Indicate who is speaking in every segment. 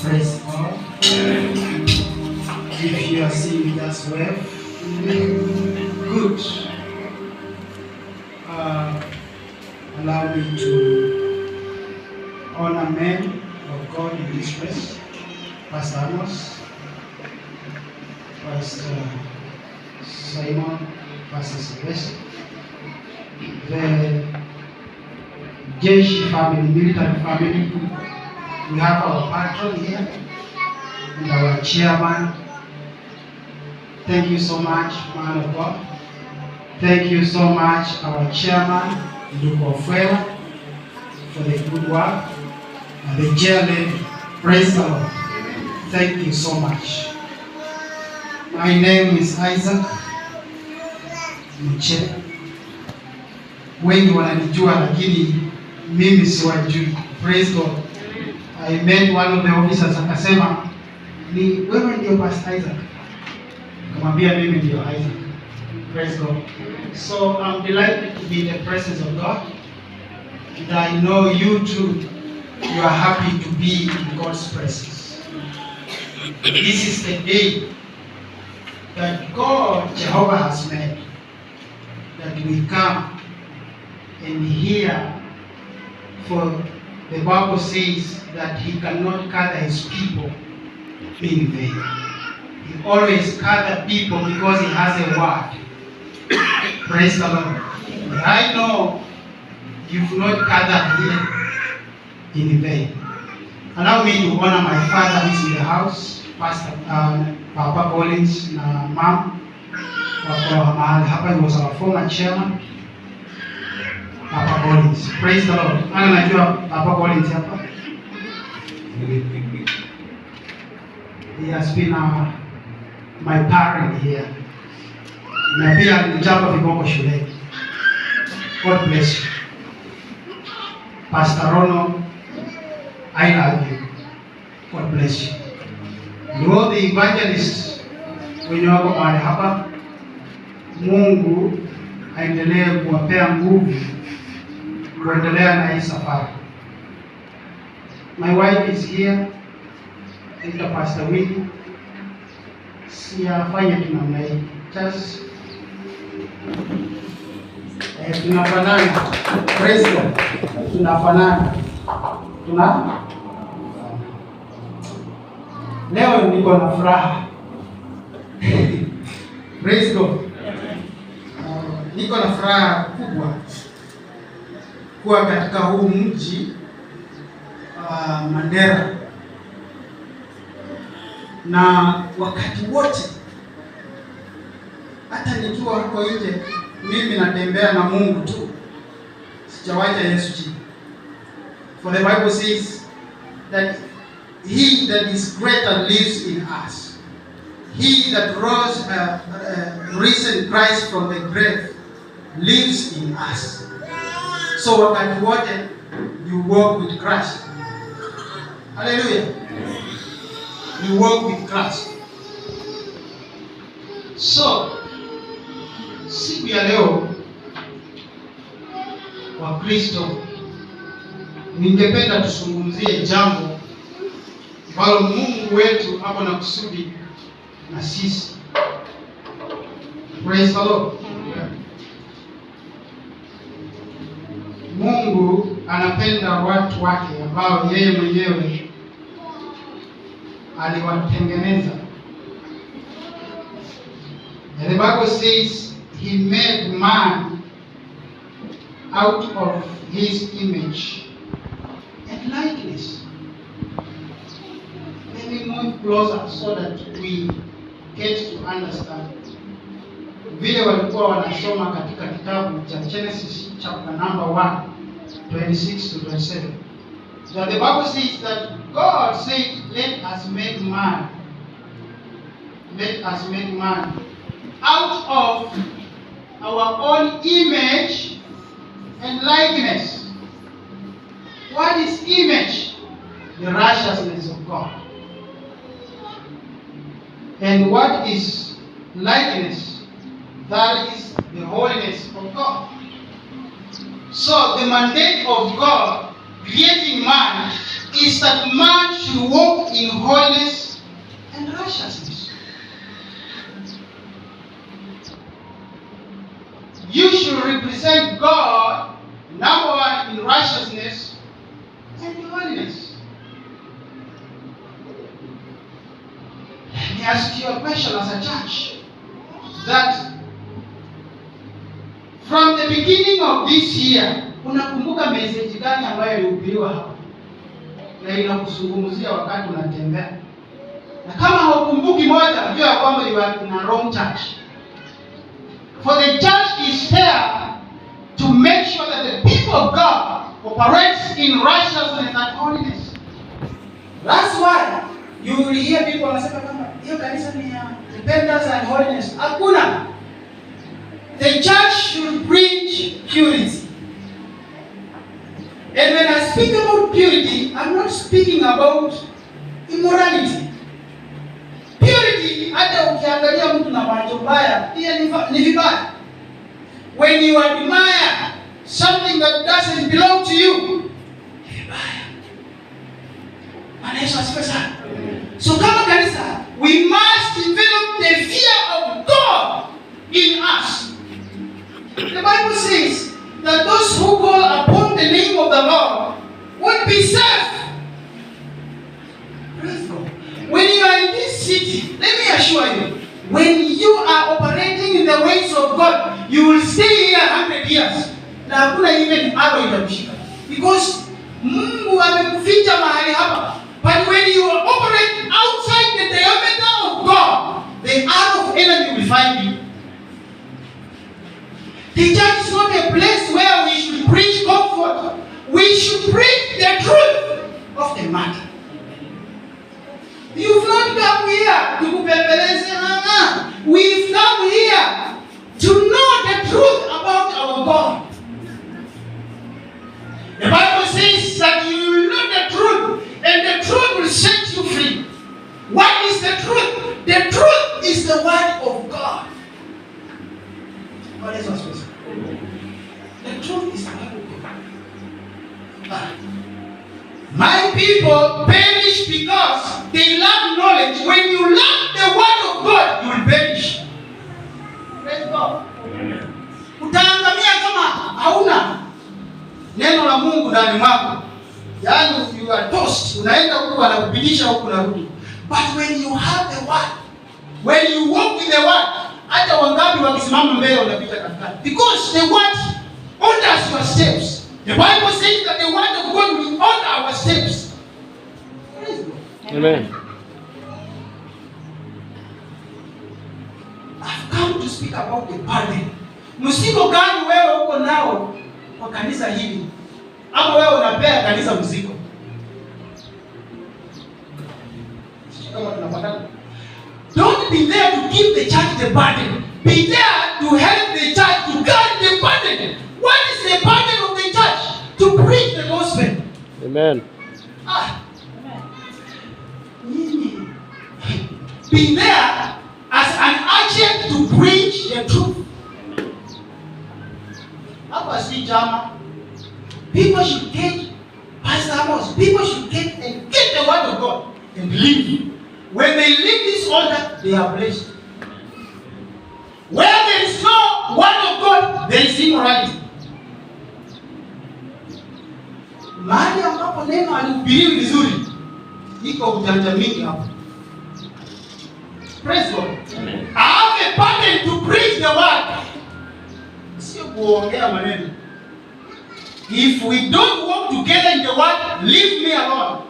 Speaker 1: Praise God. If you are seeing, just wave. Good. Allow me to honor men of God in this place. Pastor Amos, Pastor Simon, Pastor Sylvester, the Jeshi family, military family. We have our patron here and our chairman. Thank you so much, man of God. Thank you so much, our chairman, Nduko Ofwela, for the good work. And the chair lady, praise the Lord. Thank you so much. My name is Isaac Mche. Wengi wananijua lakini mimi siwajui. Praise God. I met one of the officers, akasema, "Ni wewe ndio Pastor Isaac?" Nikamwambia, "Mimi ndio Isaac." Praise God. So I'm delighted to be in the presence of God. And I know you too, you are happy to be in God's presence. This is the day that God, Jehovah, has made, that we come and hear, for the Bible says that he cannot gather his people in vain. He always gather people because he has a word. Praise the Lord. And I know you've not gathered here in vain. Allow me to honor my father who is in the house, Pastor Papa Collins na mom wako mahali hapa. He was our former chairman, Papa Collins. Praise the Lord. Ana najua Papa Collins hapa. He has been my parent here. Na pia alinichapa viboko shuleni. God bless you. Pastor Rono, I love you. God bless you. And all the evangelists wenye wako mahali hapa, Mungu aendelee kuwapea nguvu kuendelea na hii safari. My wife is here, ita Pastor Winnie. Siafanye tu namna hii. Just tunafanana. Praise God. Tunafanana. Tuna Leo niko na furaha. Praise God. Niko na furaha kubwa kuwa katika huu mji Mandera, na wakati wote hata nikiwa huko nje, mimi natembea na Mungu tu, sijawacha Yesu chini. For the Bible says that he that is greater lives in us. He that rose, risen Christ from the grave lives in us. So wakati wote you walk with Christ. Hallelujah. You walk with Christ. So siku ya leo, Wakristo, ningependa tuzungumzie jambo ambalo Mungu wetu ako na kusudi na sisi. Praise the Lord. Mungu anapenda watu wake ambao yeye mwenyewe aliwatengeneza. And the Bible says he made man out of his image and likeness. Let me move closer so that we get to understand. Vile walikuwa wanasoma katika kitabu cha Genesis chapter number 1, 26 to 27. That the Bible says that God said, "Let us make man. Let us make man out of our own image and likeness." What is image? The righteousness of God. And what is likeness? That is the holiness of God. So the mandate of God creating man is that man should walk in holiness and righteousness. You should represent God, number one, in righteousness and holiness. Let me ask you a question as a church. That from the beginning of this year, unakumbuka message gani ambayo ilihubiriwa hapa na inakuzungumzia wakati unatembea? Na kama haukumbuki moja, jua ya kwamba you are in a wrong church. For the church is there to make sure that the people of God operates in righteousness and holiness. That's why you will hear people wanasema kama hiyo kanisa ni ya repentance and holiness. Hakuna. The church should preach purity. And when I speak about purity, I'm not speaking about immorality. Purity, hata ukiangalia mtu na macho mbaya, pia ni vibaya. When you admire something that doesn't belong to you, ni vibaya. Bwana Yesu asifiwe sana. So kama kanisa, we must develop the fear of God in us. The Bible says that those who call upon the name of the Lord would be saved. Praise God. When you are in this city, let me assure you, when you are operating in the ways of God, you will stay here 100 years. Na hakuna even arrow itakushika. Because Mungu amekuficha mahali hapa. But when you operate outside the diameter of God, the arrow of enemy will find you. The church is not a place where we should preach comfort. We should preach the truth of the matter. You've not come here to kupembeleze. Uh-uh. We've come here to know the truth about our God. The Bible says that you will know the truth, and the truth will set you free. What is the truth? The truth is the word of God. Bwana Yesu asifiwe. The truth is the word of God. Ah. My people perish because they lack knowledge. When you lack the word of God, you will perish. Praise God. Utaangamia kama hauna neno la Mungu ndani mwako. Yaani you are tossed, unaenda huku wanakupitisha huku narudi. But when you have the word, when you walk with the word, hata wangapi wakisimama mbele unapita katikati. Because the word orders your steps. The Bible says that the word of God will order our steps. Praise God.
Speaker 2: Amen.
Speaker 1: I've come to speak about the burden. Mzigo gani wewe uko nao kwa kanisa hili? Ama wewe unapea kanisa mzigo? Sijui kama tunapatana. Don't be there to give the church the burden. Be there to help the church to carry the burden. What is the burden of the church? To preach the gospel.
Speaker 2: Amen.
Speaker 1: Ah. Nyinyi. Be there as an agent to preach the truth. Hapa si chama. People should get Pastor Amos. People should get and get the word of God and live. When they leave this altar, they are blessed. Where there is no word of God, there is immorality. Mahali ambapo neno halihubiriwi vizuri, iko ujanja mingi hapo. Praise God.
Speaker 2: Amen.
Speaker 1: I have a burden to preach the word. Sio kuongea maneno. If we don't work together in the word, leave me alone.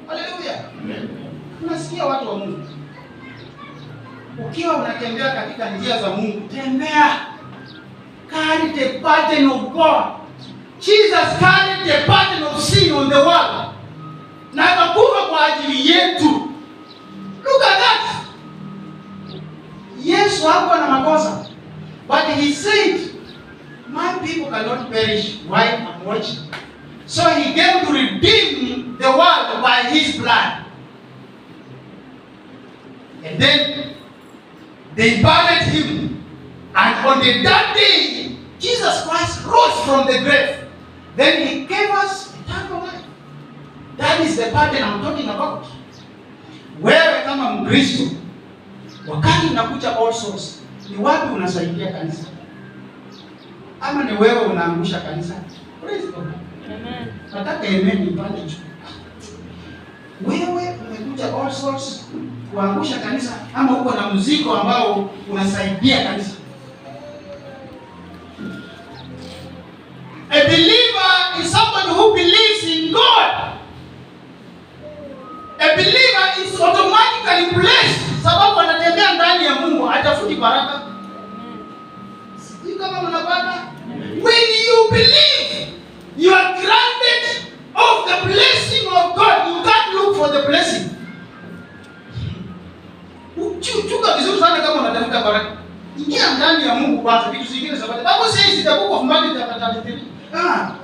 Speaker 1: Hallelujah.
Speaker 2: Amen.
Speaker 1: Unasikia watu wa Mungu. Ukiwa unatembea katika njia za Mungu, tembea. Carry the burden of God. Jesus carried the burden of sin on the world. Na akakufa kwa ajili yetu. Look at that. Yesu hakuwa na makosa. But he said, my people cannot perish while I'm watching. So he came to redeem the world by his blood. And then they buried him. And on the third day, Jesus Christ rose from the grave. Then he gave us eternal life. That is the burden I'm talking about. Wewe kama Mkristo, wakati unakuja All Souls, ni wapi unasaidia kanisa? Ama ni wewe unaangusha kanisa? Praise God.
Speaker 2: Amen.
Speaker 1: Nataka amen ipande juu. Wewe umekuja All Souls kuangusha kanisa ama uko na mzigo ambao unasaidia kanisa? A believer is someone who believes in God. A believer is automatically blessed sababu anatembea ndani ya Mungu, hatafuti baraka. Sijui kama mnapata. When you believe, you are granted of the blessing of God. You can't look for the blessing. Chunga vizuri sana kama unatafuta baraka. Ingia ndani ya Mungu kwanza, vitu zingine zapata. Bible says in the book of Matthew chapter 33,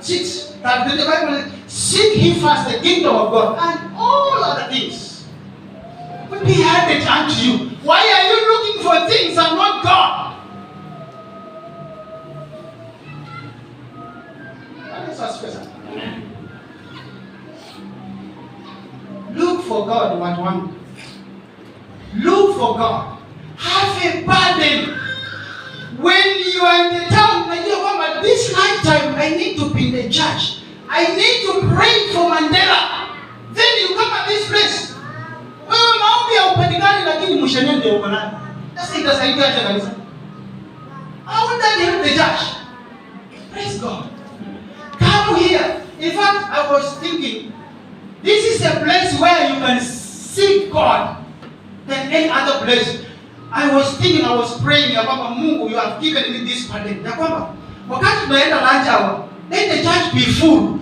Speaker 1: 6, 33, the Bible says, seek ye first the kingdom of God and all other things will be added unto you. Why are you looking for things and not God? That is asifiwe sana. Look for God, watu wangu. Look for God. Have a burden. When you are in the town, unajua kwamba this lifetime I need to be in the church. I need to pray for Mandela. Then you come at this place. Wewe maombi haupatikani lakini mshenende ndio uko nayo. Sasa itasaidia aje kanisa? How would that help the church? Praise God. Come here. In fact, I was thinking, this is a place where you can seek God than any other place. I was thinking, I was praying ya kwamba Mungu, you have given me this burden. Ya kwamba wakati tunaenda lunch hour, let the church be full.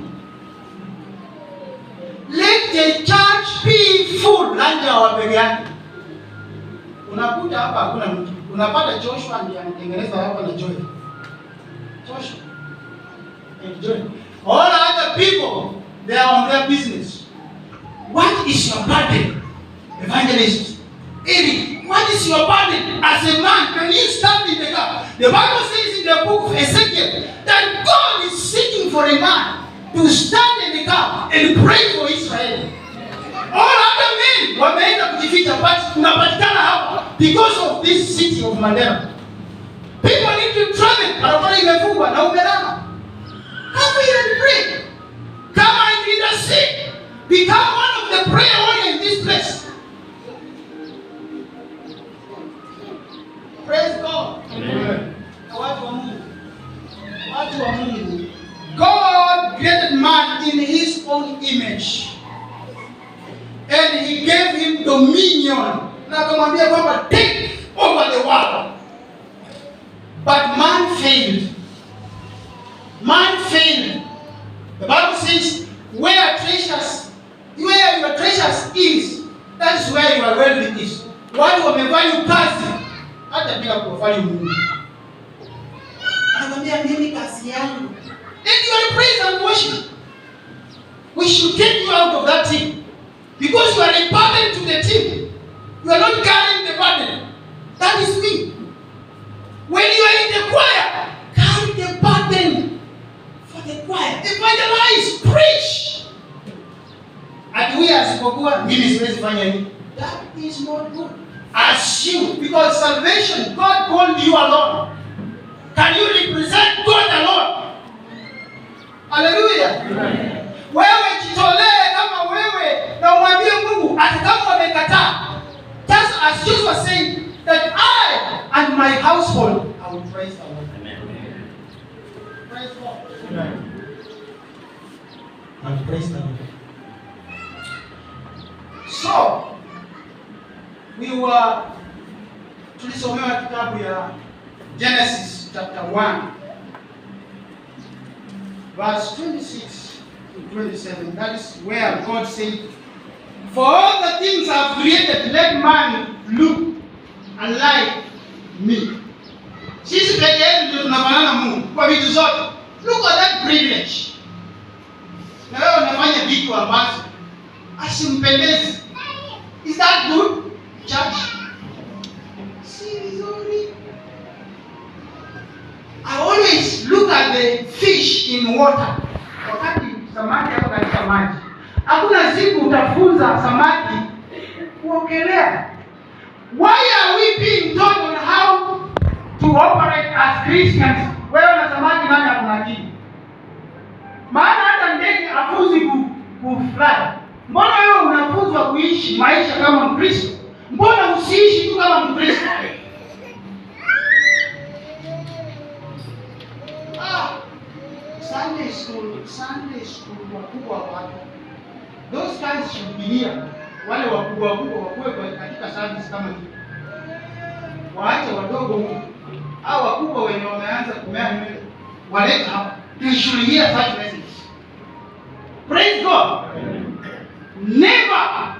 Speaker 1: Let the church be full. Lunch hour peke yake. Unakuta hapa hakuna mtu. Unapata Joshua ndiye anatengeneza hapa na Joy. Joshua and Joy. All other people, they are on their business. What is your burden, evangelist? Eric, what is your burden as a man? Can you stand in the gap? The Bible says in the book of Ezekiel that God is seeking for a man to stand in the gap and pray for Israel. All other men wameenda kujificha, but unapatikana hapa because of this city of Mandera. People need to travel. Barabara imefungwa na umelala. Come here and pray. Come and intercede. Become one of the prayer warriors in this place. Praise God.
Speaker 2: Amen.
Speaker 1: Na watu wa Mungu. Watu wa Mungu. God created man in his own image. And he gave him dominion. Na akamwambia kwamba take over the world. But man failed. Man failed. The Bible says, where your treasures is, that is where your wealth is. Watu wamevalue kazi hata bila kuvalue Mungu. Anakwambia mimi kazi yangu. And you are praise and worship. We should take you out of that team. Because you are a burden to the team. You are not carrying the burden. That is me. When you are in the choir, carry the burden for the choir. Evangelize, preach. Ati huyu asipokuwa mimi siwezi fanya hivi. That is not good. Assume, because salvation, God called you alone. Can you represent God alone? Hallelujah.
Speaker 2: Amen.
Speaker 1: Wewe jitolee kama wewe na umwambie Mungu hata kama wamekataa. Just as Joshua said that I and my household I will praise the Lord.
Speaker 2: Amen.
Speaker 1: Praise God. Amen. And praise the Lord. So we were tulisomewa kitabu ya Genesis chapter 1 verse 26 to 27. That is where God said, for all the things I have created, let man look alike me. Sisi peke yetu ndio tunafanana Mungu kwa vitu zote. Look at that privilege. Na wewe unafanya vitu ambazo asimpendezi. Is that good, church? Si vizuri. I always look at the fish in water. Wakati samaki hapo katika maji, hakuna siku utafunza samaki kuogelea. Why are we being taught on how to operate as Christians? Wewe na samaki, nani akona akili? Maana hata ndege hafunzwi ku fly. Mbona wewe unafunzwa kuishi maisha kama Mkristo? Mbona usiishi tu kama Mkristo? Ah, Sunday school wakubwa wako. Those guys should be here. Wale wakubwa wakubwa wakuwe katika service kama hii. Waache wadogo huko. Hao wakubwa wenye wameanza kumea nywele walete hapa. They should hear such messages. Praise God. Never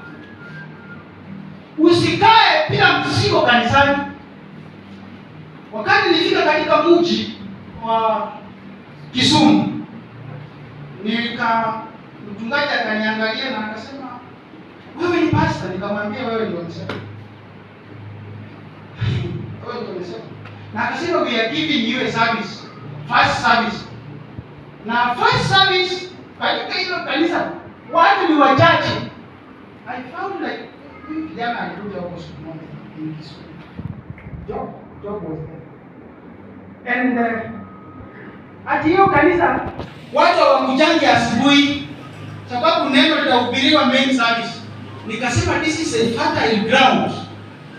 Speaker 1: usikae bila mzigo kanisani. Wakati nilifika katika mji wa Kisumu, mchungaji akaniangalia na akasema, "Wewe ni pastor?" Nikamwambia, "Wewe ndio umesema. Wewe ndio umesema." Na akasema, "We are giving you a service, first service." Na first service katika hilo kanisa watu ni wachache. I found like huyu kijana alikuja huko siku moja in Kisumu. Job was there. And ati hiyo kanisa watu hawakujangi asubuhi sababu neno litahubiriwa main service. Nikasema, "This is a fertile ground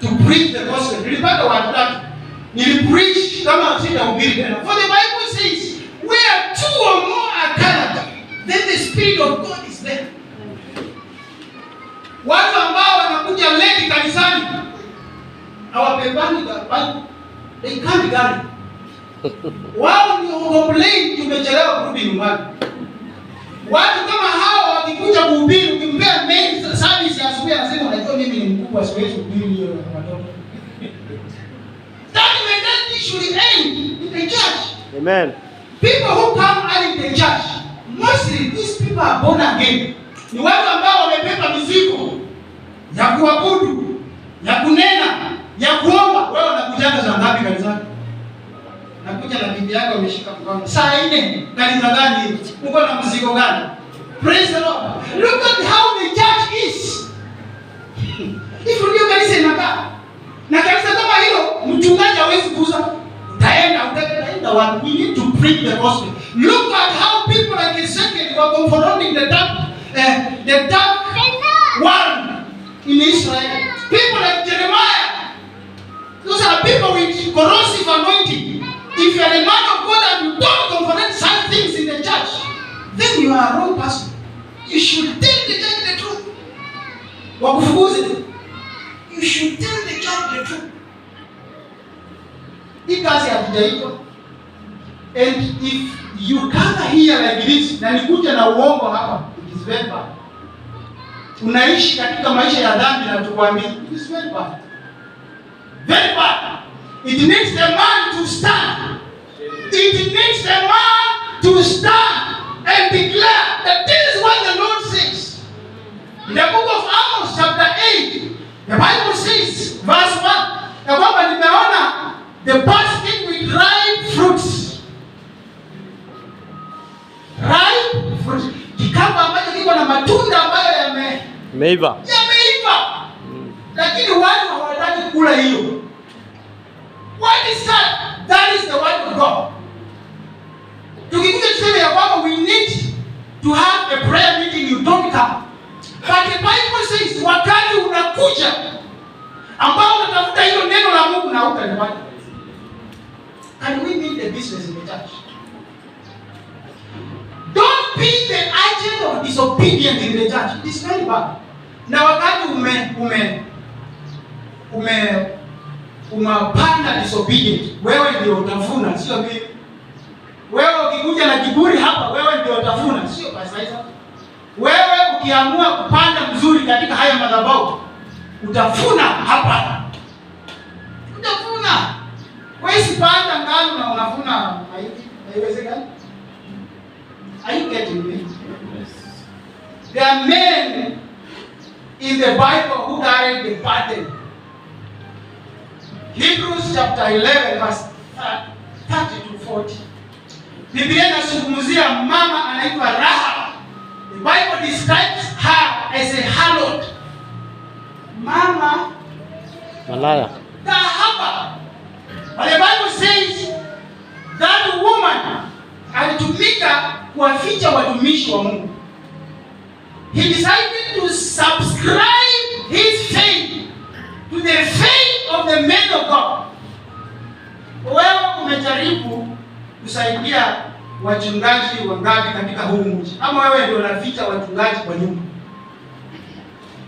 Speaker 1: to preach the gospel." Nilipata watu tatu. Nilipreach kama sitahubiri tena. For the Bible says, "Where two or more are gathered, then the Spirit of God is there." Watu ambao wanakuja late kanisani hawabebani Bible. They can't carry. Wao ndio complain tumechelewa kurudi nyumbani. Watu kama hao wakikuja kuhubiri, ukimpea main service ya asubuhi, anasema, "Unajua mimi ni mkubwa, siwezi kuhubiri hiyo ya watoto." That mentality should end in the church.
Speaker 2: Amen.
Speaker 1: People who come early in the church, mostly these people are born again. Ni watu ambao wamebeba mizigo ya kuabudu, ya kunena, ya kuomba. Wewe unakujaga saa ngapi kanisani? Nakuja na bibi yako ameshika mkono. Saa 4, kanisa gani? Uko na mzigo gani? Praise the Lord. Look at how the church is. Hivyo ndio kanisa inakaa. Na kanisa kama hilo mchungaji hawezi kuuza. Utaenda utaenda wapi? We need to preach the gospel. Look at how people like Ezekiel were confronting the dark world in Israel. People like Jeremiah. Those are people with corrosive anointing. If you are a man of God and you don't confront such things in the church, then you are a wrong person. You should tell the church the truth. Wakufukuze. You should tell the church the truth. Hii kazi hatujaitwa. And if you gather here like this na nikuja na uongo hapa, it is very bad. Unaishi katika maisha ya dhambi na tukwambie, it is very bad. Very bad. It needs a man to stand. It needs a man to stand and declare that this is what the Lord says. In the book of Amos chapter 8, the Bible says, verse 1, ya kwamba nimeona the basket with ripe fruits. Ripe fruits. Kikapu ambacho kiko na matunda ambayo
Speaker 2: Imeiva.
Speaker 1: Yameiva. Lakini watu hawataki kula hiyo. What is that? That is the word of God. Tukikuja tuseme ya kwamba we need to have a prayer meeting, you don't come. But the Bible says wakati unakuja ambao unatafuta hilo neno la Mungu na hutalipata. Can we mean the business in the church? Don't be the agent of disobedience in the church. It is very bad. Na wakati ume umepanda disobedient, wewe ndio utavuna, sio mimi. Wewe ukikuja na kiburi hapa, wewe ndio utavuna, sio Pastor Isaac. Wewe ukiamua kupanda mzuri katika haya madhabahu, utavuna hapa, utavuna. Wewe si panda ngano na unavuna mahindi, haiwezekani. Are you getting me?
Speaker 2: Yes.
Speaker 1: There are men in the Bible who carried the burden. Hebrews chapter 11 verse 30 to 40. Biblia inazungumzia mama anaitwa Rahab. The Bible describes her as a
Speaker 2: Malaya.
Speaker 1: Kahaba. But the Bible says that woman alitumika kuwaficha watumishi wa Mungu. He decided to subscribe his faith to the faith of the men of God. Wewe umejaribu kusaidia wachungaji wangapi katika huu mji? Ama wewe ndio unaficha wachungaji kwa nyumba?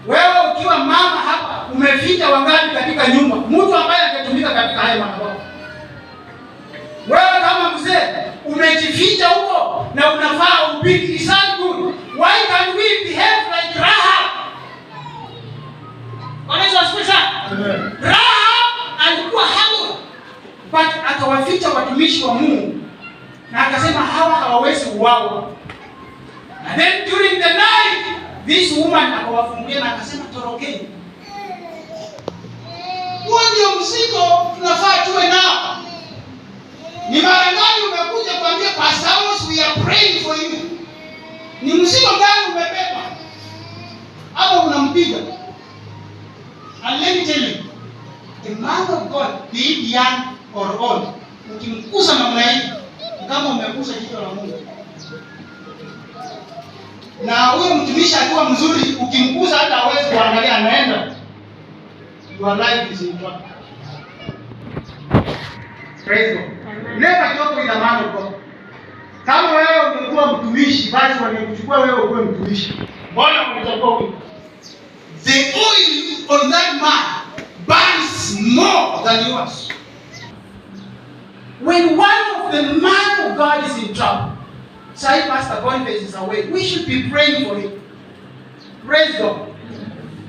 Speaker 1: Wewe ukiwa mama hapa umeficha wangapi katika nyumba? Mtu ambaye angetumika katika haya madhabahu. Wewe kama mzee umejificha huko na unafaa uhubiri. It's not good. Why can't we behave like Rahab? Bwana Yesu asifiwe sana. Rahab alikuwa harlot but akawaficha watumishi wa Mungu na akasema hawa hawawezi uawa. And then during the night this woman akawafungulia na akasema, torokeni. Huo ndio mzigo tunafaa tuwe nao. Ni mara ngapi umekuja kuambia Pastor Amos, we are praying for you? Ni mzigo gani umebeba? Hapo unampiga. And let me tell you, the man of God, be it young or old, ukimgusa namna hii, ni kama umegusa jicho la Mungu. Na huyo mtumishi akiwa mzuri, ukimgusa hata hawezi kuangalia, anaenda. Your life is in trouble. Praise God. Never joke with a man of God. Kama wewe ungekuwa mtumishi, basi wangekuchukua wewe ukuwe mtumishi. Mbona wangechagua huyu? The oil on that man burns more than yours. When one of the man of God is in trouble, say Pastor Boniface is away, we should be praying for him. Praise God.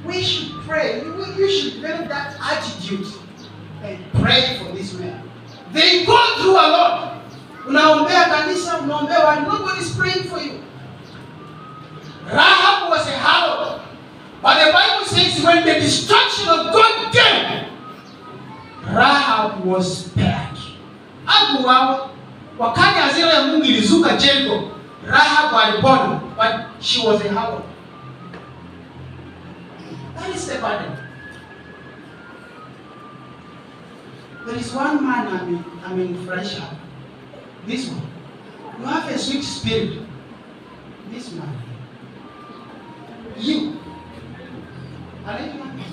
Speaker 1: We should pray. You should develop that attitude and pray for this man. They go through a lot. Unaombea kanisa, unaombea watu, nobody is praying for you. Rahab was a harlot. But the Bible says when the destruction of God came, Rahab was spared. Hakuuawa. Wakati hasira ya Mungu ilizuka Jericho, Rahab alipona, but she was a harlot. That is the burden. There is one man amenifurahisha hapa. This one. You have a sweet spirit. This man. You. Anaitwa nani?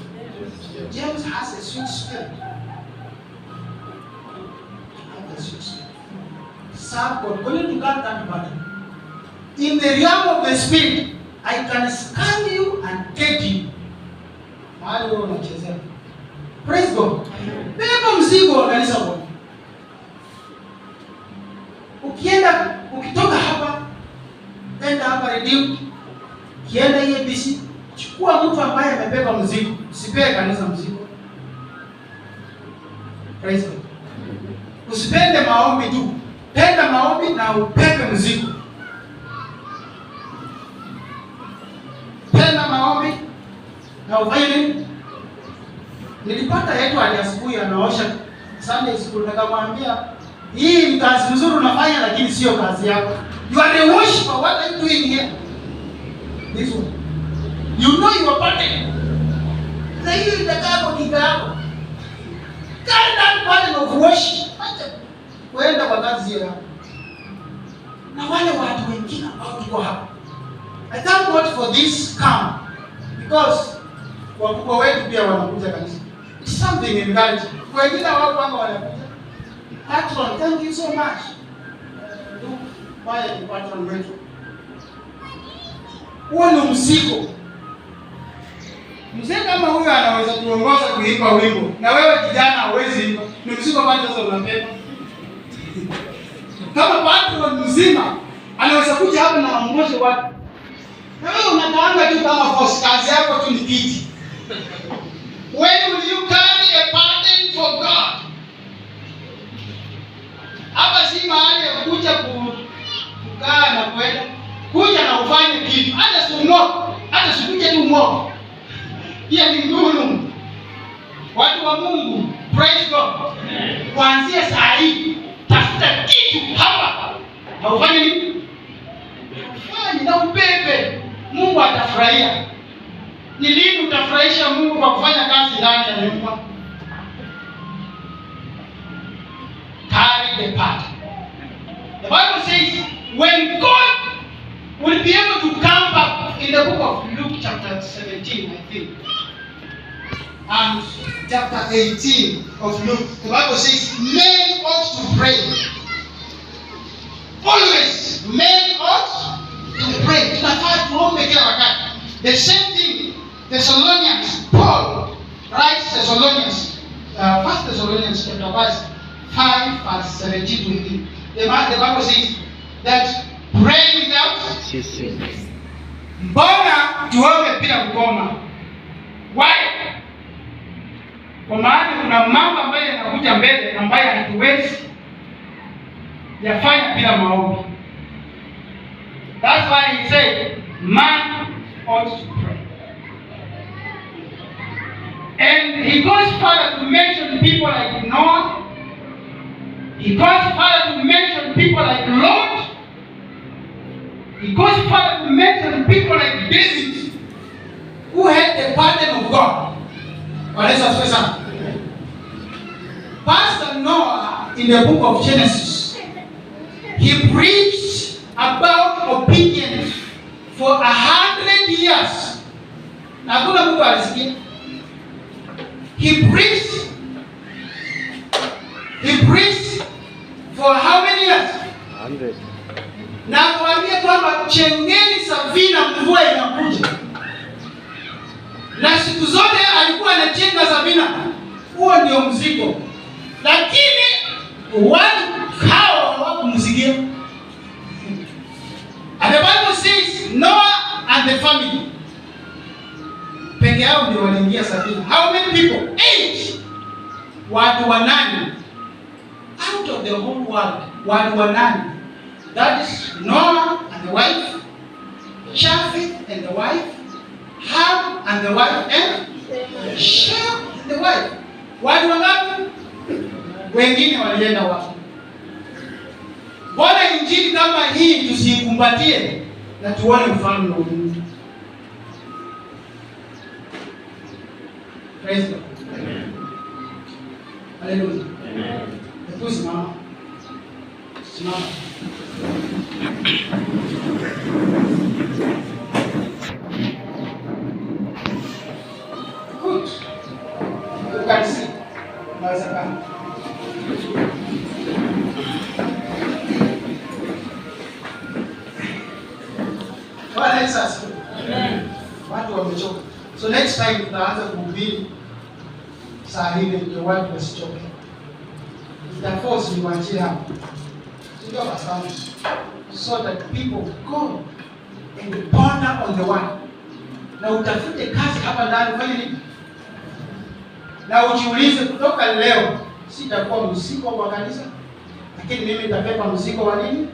Speaker 1: James has a sweet spirit. Have a sweet spirit. Serve God. Going to guard that burden. In the realm of the spirit, I can scan you and take you. Mahali wewe unachezea. Praise God. Beba mzigo wa kanisa, Bwana. Ukienda, ukitoka hapa, enda hapa Redeemed, ukienda ABC, chukua mtu ambaye amebeba mzigo, usipee kanisa mzigo. Praise God. Usipende maombi tu, penda maombi na ubebe mzigo. Penda maombi na ufanye nini? Nilipata Edward asubuhi anaosha Sunday school, nikamwambia hii ni kazi nzuri unafanya, lakini sio kazi yako. You are a worshiper, what are you doing here? This one. You know you are burden. Na hiyo itakaa kwa kichwa yako. Carry that burden of worship. Acha kuenda kwa kazi yako. Na wale watu wengine ambao tuko hapa. I thank God for this camp because wakubwa wetu pia wanakuja kanisa. It's something encouraging. Wengine wako hapa wanakuja. Patron, thank you so much. Look, why ni patron wetu? Huo ni mzigo. Mzee kama huyo anaweza kuongoza kuimba wimbo, na wewe kijana huwezi imba. Ni mzigo gani sasa unabeba? Kama patron mzima anaweza kuja hapa na aongoze watu, na wewe unakaanga tu kama boss, kazi yako tu ni kiti. When will you carry a burden for God? Hapa si mahali ya kuja kukaa na kwenda. Kuja na ufanye kitu. Hata si umoke, hata sikuje tu umoke. Pia ni ngumu. Watu wa Mungu, praise God. Kuanzia saa hii tafuta kitu hapa na ufanye nini? Ufanye na ubebe. Mungu atafurahia. Ni lini utafurahisha Mungu kwa kufanya kazi ndani ya nyumba? the pattern. The Bible says when God will be able to come back in the book of Luke chapter 17, I think, and chapter 18 of Luke, the Bible says men ought to pray. Always, men ought to pray. Tunafaa tuombe kila wakati. The same thing, Thessalonians, Paul writes Thessalonians, First Thessalonians chapter verse 5, verse 17 to 18. The Bible says that pray without
Speaker 2: Ceasing.
Speaker 1: Mbona tuombe bila kukoma? Why? Kwa maana kuna mambo ambayo yanakuja mbele ambayo hatuwezi yafanya bila maombi. That's why he said man ought to pray. And he goes further to mention people like Noah. He goes further to mention people like Lot. He goes further to mention people like David, who had the pardon of God. Bwana Yesu asifiwe sana. Pastor Noah, in the book of Genesis, he preached about obedience for 100 years. Na hakuna mtu alisikia. He preached for how many years?
Speaker 2: 100.
Speaker 1: Na akawaambia kwamba jengeni safina, mvua inakuja. Na siku zote alikuwa anajenga safina, huo ndio mzigo, lakini watu hao hawakumsikia. And the Bible says Noah and the family peke yao ndio waliingia safina. How many people? Eight. Watu wanane out of the whole world, watu wanane. That is Noah and the wife, Japheth and the wife, Ham and the wife, and Shem and the wife. Watu wangapi? Wengine walienda wapi? Mbona injili kama hii tusiikumbatie na tuone ufalme wa Mungu? Praise God. Hallelujah. Hebu simama. Simama. Good. You can see. Unaweza kaa. Bwana Yesu asifiwe. Watu wamechoka. So next time tutaanza kuhubiri saa 4 ndio watu wasichoke. Nitaforce niwaachie hapo. Sio pastor? So that people go and ponder on the word. Na utafute kazi hapa ndani ufanye nini? Na ujiulize kutoka leo sitakuwa mzigo kwa kanisa, lakini mimi nitabeba mzigo wa nini?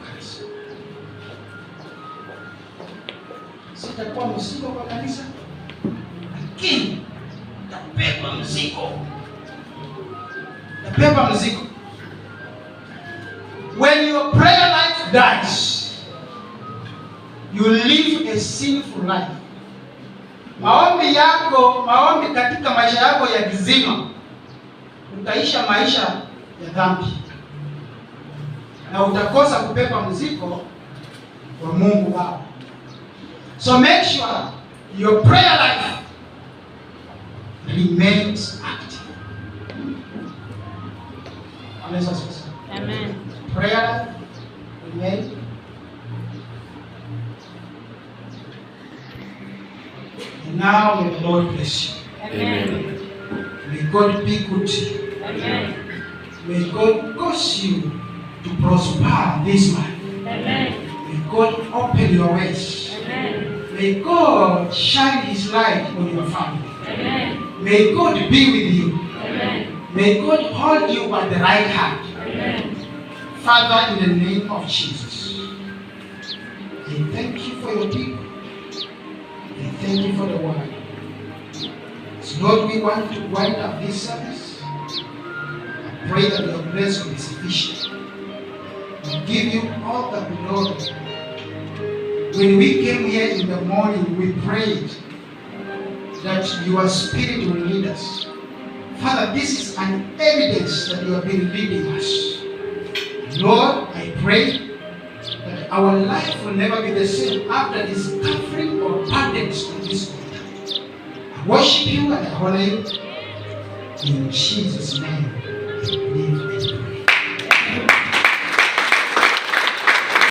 Speaker 1: Kanisa. Sitakuwa mzigo kwa kanisa, lakini nitabeba mzigo. Nitabeba mzigo. When your prayer life dies, you live a sinful life. Maombi yako, maombi katika maisha yako ya kizima, utaisha maisha ya dhambi na utakosa kubeba mzigo wa Mungu Baba. So make sure your prayer life remains active. Bwana Yesu asifiwe sana.
Speaker 3: Amen.
Speaker 1: Prayer life remain. And now may the Lord bless you.
Speaker 3: Amen.
Speaker 1: May God be good to you.
Speaker 3: Amen.
Speaker 1: May God cause you to prosper this month.
Speaker 3: Amen.
Speaker 1: May God open your ways.
Speaker 3: Amen.
Speaker 1: May God shine His light on your family.
Speaker 3: Amen.
Speaker 1: May God be with you.
Speaker 3: Amen.
Speaker 1: May God hold you by the right hand.
Speaker 3: Amen.
Speaker 1: Father, in the name of Jesus, I thank you for your people. I thank you for the word. So Lord, we want to wind up this service. I pray that your grace will be sufficient. We give you all the glory. When we came here in the morning, we prayed that your spirit will lead us. Father, this is an evidence that you have been leading us. Lord, I pray that our life will never be the same after discovering our burdens on this altar. I worship you and I honor you. In Jesus' name, I believe and